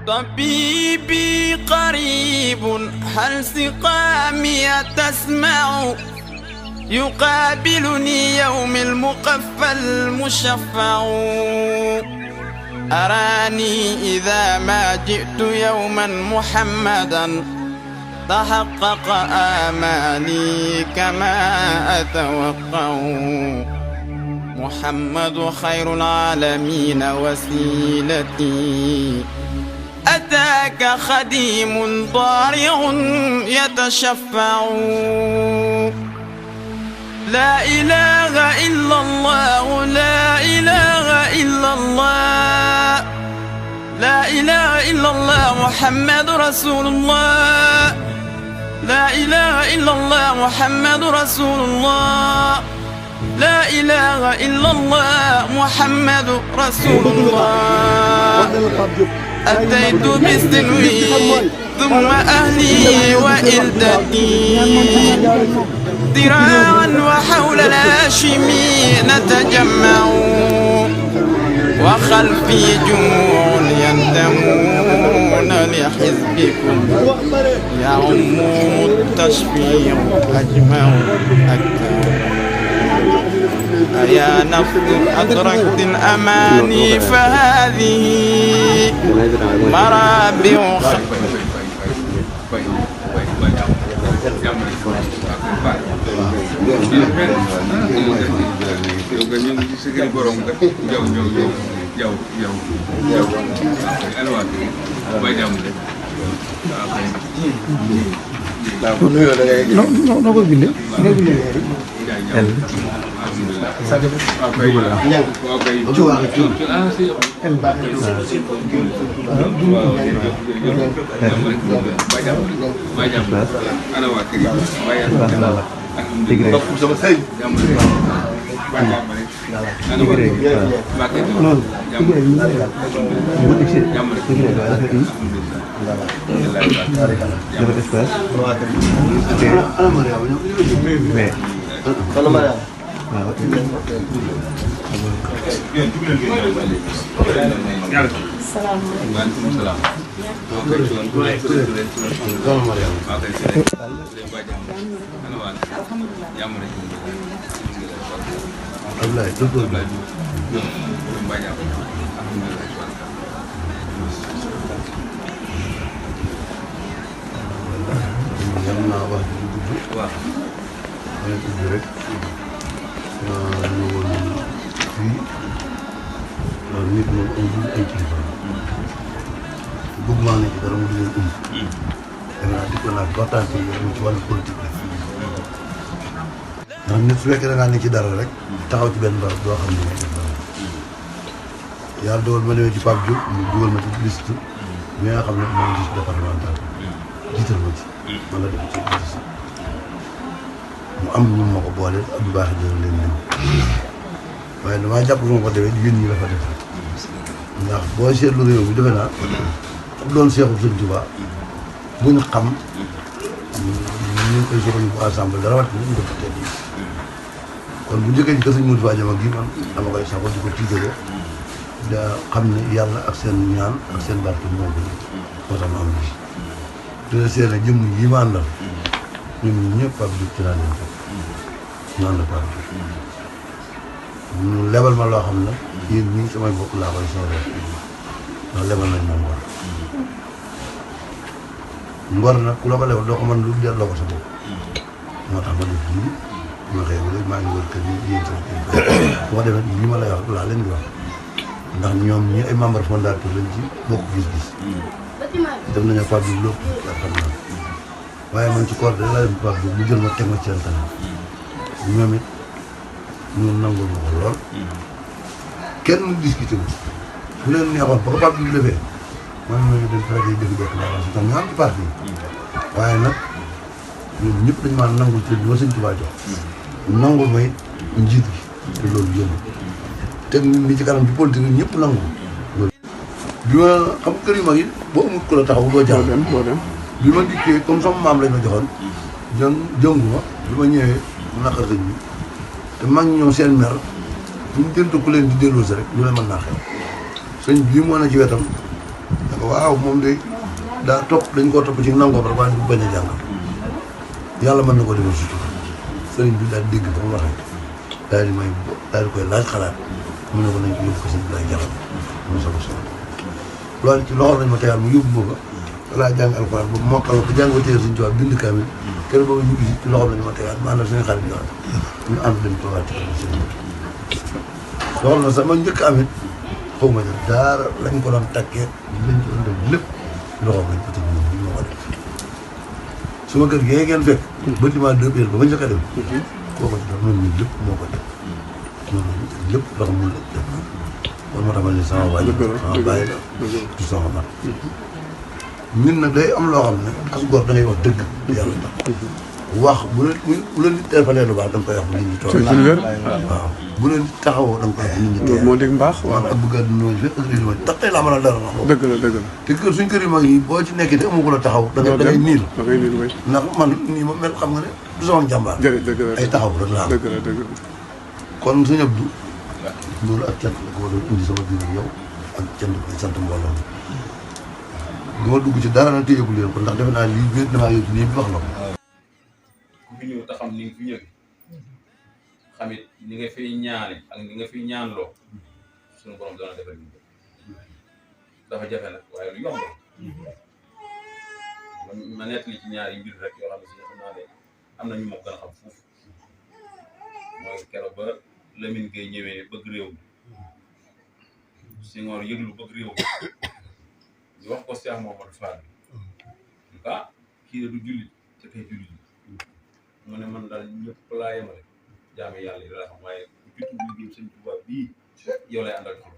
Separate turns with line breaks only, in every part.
طبيبي قريب هل سقامي تسمع يقابلني يوم المقفى المشفع أراني إذا ما جئت يوما محمدا تحقق آمالي كما أتوقع محمد خير العالمين وسيلتي أتاك خديم ضارع يتشفع لا إله إلا الله لا إله إلا الله لا إله إلا الله محمد رسول الله لا إله إلا الله محمد رسول الله لا إله إلا الله محمد رسول الله أتيت بسنوي ثم أهلي وإلدتي ذراعا وحول الهاشمي نتجمع وخلفي جموع ينتمون لحزبكم يعم التشفيع أجمع أكثر أيا نفس أدركت الأماني فهذه مرابع
nit moom amul ay kilifa bëgg maa ne ci dara mu di leen danga naa dikk naa waxtaan ci wàllu politique la ndax nit su fekkee da ngaa ne ci dara rek taxaw ci benn barab doo xam ne yàlla dogal ma demee ci Pape Diop mu dugal ma ci liste bi nga xam ne mooy liste départementale jiital ma ci man la def ci liste mu am ñu ma ko boole Abdou Baax dina leen ñëw waaye damaa jàpp fu ma ko defee yéen ñi la fa def ndax boo seetlu réew mi defe naa doon seexu Sëñ Tuubaa buñ xam ñu ngi koy soxla ñu ko assemblée dara wat ñu def tey jii kon bu njëkkee ci kër Sëñ Modou Fadiama gi man dama koy saxoo di ko tiitaroo da xam ne yàlla ak seen ñaan ak seen barke moo ko moo tax ma am lii te seet na jëmm yi ma àndal ñun ñëpp Pape Diop ci laa leen topp ñu ànd Pape Diop ñu lebal ma loo xam ne yéen ñii samay bopp laa koy sooree ndax lebal nañ ma ngor nag ku la ko lebal doo ko mën lu delloo ko sa bopp moo tax ma def lii ma xëy ba léegi maa ngi wër kër yi yéen sama kër su ma demee lii ma lay wax laa leen di wax ndax ñoom ñi ay membre fondateur lañ ci bokk gis-gis def nañu Pape Diop lépp xam naa waaye man ci koor de laa dem Pape Diop mu jël ma teg ma ci seen kanam ñoom it ñun nangul ma ko lool kenn mu discuté wu bu leen neexoon ba ko Pape Diop defee man ñooñu dañ fa rajo dégg dëkk daal tam ñu am ci parti waaye nag ñun ñëpp dañu maa nangul ci li ma Sëñ Tuubaa jox nangul ma it njiit gi te loolu yëngu te ni ci kanam ci politique yi ñëpp nangu loolu. bi ma xam kër yu mag yi boo amul ku la taxaw doo jàll. bi ma dikkee comme sama maam lañ ma joxoon jëngu ma bi ma ñëwee mu naqar sëñ bi te mag ñoom seen mer bu ñu jënd ku leen di delloo si rek lu ne mën naa xew sëñ bii moo ne ci wetam da waaw moom de daa topp dañ koo topp ci nangoom rek waaye du bañ a jàngal yàlla mën na ko defal surtout sëriñ bi daal dégg ba mu waxee daal di koy laaj xalaat mu ne ko nañ ko yóbbu ko sëñ bi laay jaxal mu sama soxla loolu ci loxo lañ ma teyaal mu yóbbu ma ko laa jàng alxuraan ba mokkal ko jàng ba téer suñu tubaab bind kaamil kenn boobu ñu gis ci loxo lañ ma teyaal ma àndal suñu xarit yoon ñu ànd dem toogaat ci kanam sëriñ bi loolu na sama njëkk amit xaw ma ne daara lañ ko doon takkee lañ ko doon def lépp loxoom lañ ko tëj ñoom ñu moo ko def suma kër gi ngeen fekk bâtiment 2 pièces ba ma njëkk a dem kooku def noonu ñu lépp moo ko def noonu lépp loxo mun la def kon moo tax ma ne sama waay sama bàyyi la du sama man ñun nag day am loo xam ne as góor da ngay wax dëgg yàlla tax wax bu la nit defalee lu baax da nga koy wax bu nit ñi toog waaw bu leen taxawoo da nga koy wax bu nit ñi toog
moo dégg mbaax
waaw ak bëgg a dund fi ak réew mi tax tey laa mën a dara na
dëgg la dëgg la
te kër suñ kër yi mag yi boo ci nekkee te amu ko la taxaw da ngay niil
da ngay niil way
ndax man nii ma mel xam nga ne du sama njàmbaar
dëgg la
ay taxaw rek laa
dëgg la dëgg la
kon suñu Abdou loolu ak cant la ko doon indi sama biir yow ak cant bi sant mbooloo du ma dugg ci dara na téyeku leen ko ndax defe naa lii wéet damaa yóbbu nii bi wax la ko
ku fi ñëw te xam ni nga fi ñëwee xamit ni nga fiy ñaane ak ni nga fiy ñaanloo suñu borom dana defal ñu dafa jafe nag waaye lu yomb ma nettali ci ñaari mbir rek yoo xam ne si xam naa ne am na ñu ma gën a xam foofu mooy keroog ba Lamine Gueye ñëwee bëgg réew mi Senghor yëglu bëgg réew mi ñu wax ko Cheikh Mamadou Fall ah kii de du jullit te kay jullit mu ne man daal ñëpp laa yemale jaame yàlla yi la xam waaye ku ci tudd liggéey sëñ Tuubaa bii yow lay àndal xam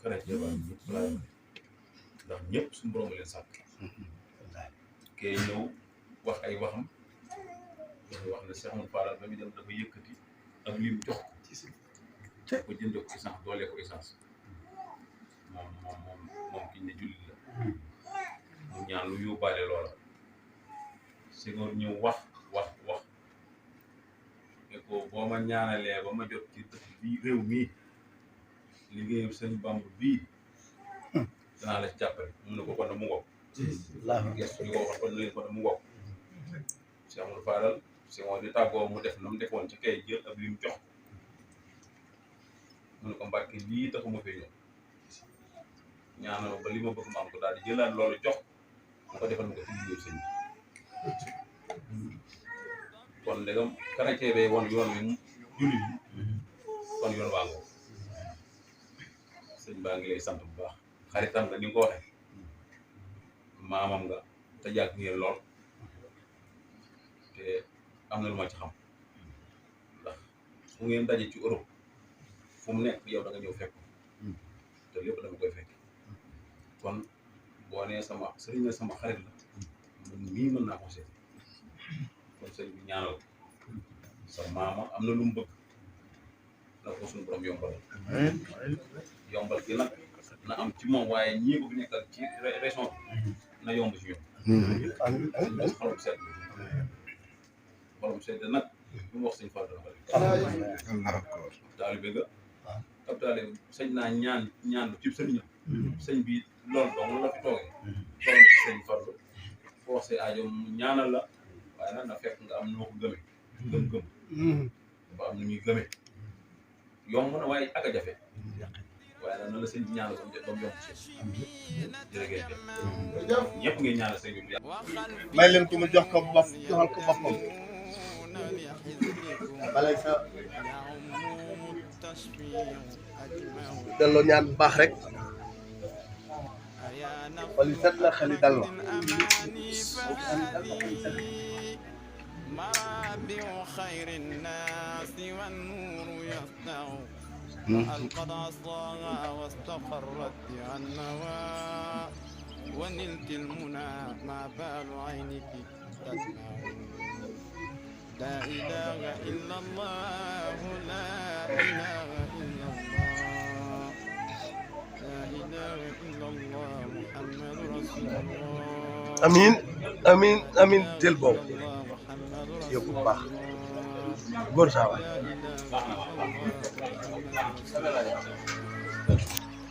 kare jaba ñëpp laa yemale ndax ñëpp suñu borom leen sàkk kee ñëw wax ay waxam dafa wax ne Cheikh Amadou Fall ba muy dem dafa yëkkati ak lim jox ko jënde ko essence doole ko essence moom kiñ ne jullit la mu ñaan lu yóbbaale loola Senghor ñëw wax ne ko boo ma ñaanalee ba ma jot ci dëkk bii réew mii liggéeyu sëñ Bamba bii danaa la ci jàppale mu ne ko kon mu ngoog gestu ñu ko waxoon kon leen kon mu ngoog Cheikh Amadou Fadal Senghor di tàggoo mu def na mu defoon ci kay jël ak li mu jox mu ne ko Mbàkke lii taxuma fee ñëw ñaanal ba li ma bëgg ma am ko daal di jëlaat loolu jox mu ko defal ma ko ci liggéeyu sëñ bi kon ndegam chrétien bee woon yoon wi jullit yi kon yoon waa ngoo sëñ baa ngi lay sant bu baax xaritam nga ni nga ko waxee maamam nga te jàgg ngeen lool te am na lu ma ci xam ndax fu ngeen daje ci Europe fu mu nekk yow da nga ñëw fekk te lépp dama koy fekk kon boo nee sama sëriñ na sama xarit la man mii mën naa ko seet kon sëriñ bi ñaanal sa maama am na lu mu bëgg na ko suñu borom yombal gi nag na am ci moom waaye ñii ko fi nekkal ci région bi na yomb ci ñoom xolom sedd nag lu mu wax sëñ Fall dana taalibe ga ab taalibe sëñ naa ñaan lu ci sëriñam sëñ bi loolu dong la fi toogee toog ci sëñ Fallu foo wax say aajo mu ñaanal la waaye nag na fekk nga am noo ko gëme gëm-gëm dafa am nu ñuy gëme yomb na waaye ak a jafe waaye nag na la sëñ bi ñaanal ba mu yomb si jërëjëf ñëpp ngeen ñaanal sëñ bi
may leen ko mu jox ko bopp joxal ko boppam balay sa delloo ñaan bu baax rek xol yi set na xel yi dal na
مرابع خير الناس والنور يسطع ألقد عصاها واستقرت بها النوى ونلت المنى ما بال عينك تدمع لا إله إلا الله لا إله إلا الله لا إله إلا الله محمد رسول الله
amiin amiin amiin jël boobu yow bu baax góor saa waay